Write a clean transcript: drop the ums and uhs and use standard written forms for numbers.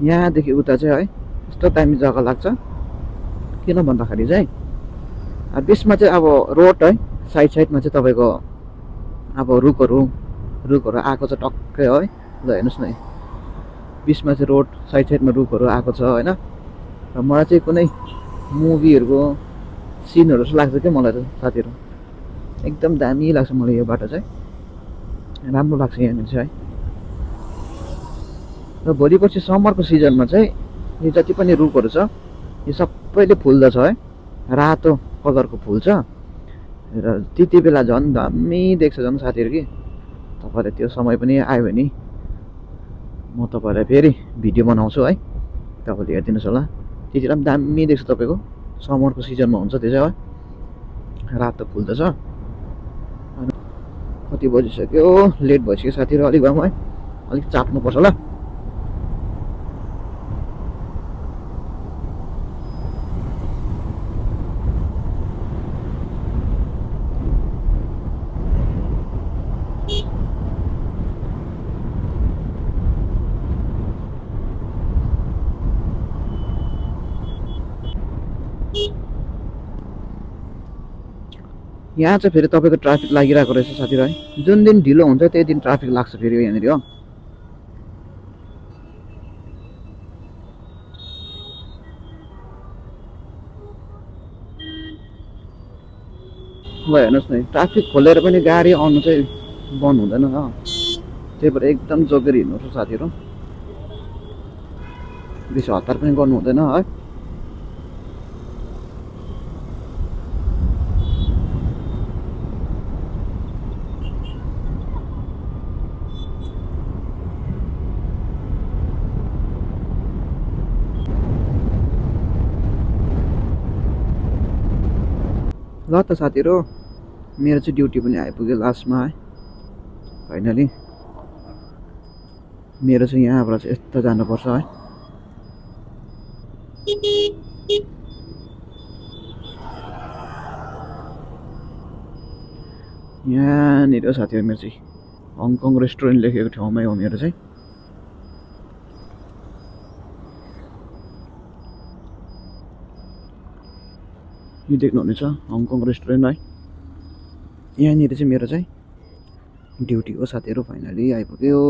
यहाँदेखि उता चाहिँ है यस्तो दामी जग्गा लाग्छ। किन भन्दाखेरि चाहिँ बिचमा चाहिँ अब रोड है, साइड साइडमा चाहिँ तपाईँको अब रुखहरू आएको छ टक्कै है। ल हेर्नुहोस् न, बिचमा चाहिँ रोड, साइड साइडमा रुखहरू आएको छ होइन। र मलाई चाहिँ कुनै मुभीहरूको सिनहरू जस्तो लाग्छ क्या मलाई त साथीहरू। एकदम दामी लाग्छ मलाई यो बाटो चाहिँ, राम्रो लाग्छ यहाँनिर चाहिँ है। र भोलि पर्सि समरको सिजनमा चाहिँ यो जति पनि रुखहरू छ यो सबैले फुल्दछ है, रातो कलरको फुल्छ। र त्यति बेला झन् दामी देख्छ झन् साथीहरू कि। तपाईँलाई त्यो समय पनि आयो भने म तपाईँलाई फेरि भिडियो बनाउँछु है, तपाईँले हेरिदिनुहोस् होला। त्यति बेला पनि दामी देख्छ तपाईँको, समरको सिजनमा हुन्छ त्यो चाहिँ है, रातो फुल्दछ। कति बजिसक्यो, लेट भइसक्यो साथीहरू, अलिक भए है अलिक चाप्नुपर्छ होला। यहाँ चाहिँ फेरि तपाईँको ट्राफिक लागिरहेको रहेछ साथीहरू है। जुन दिन ढिलो हुन्छ त्यही दिन ट्राफिक लाग्छ फेरि यहाँनिर हो। ल हेर्नुहोस् न, ट्राफिक खोलेर पनि गाडी आउनु चाहिँ बन्द हुँदैन हो। त्यही भएर एकदम जोगिएर हिँड्नुपर्छ साथीहरू, बेसी हतार पनि गर्नु हुँदैन है। ल त साथीहरू, मेरो चाहिँ ड्युटी पनि आइपुग्यो लास्टमा है, फाइनली। मेरो चाहिँ यहाँबाट चाहिँ यस्तो जानुपर्छ है। यहाँनिर साथीहरू मेरो चाहिँ हङकङ रेस्टुरेन्ट लेखेको ठाउँमै हो मेरो चाहिँ। यो देख्नुहुनेछ हङकङ रेस्टुरेन्ट है। यहाँनिर चाहिँ मेरो चाहिँ ड्युटी हो साथीहरू, फाइनली आइपुग्यो।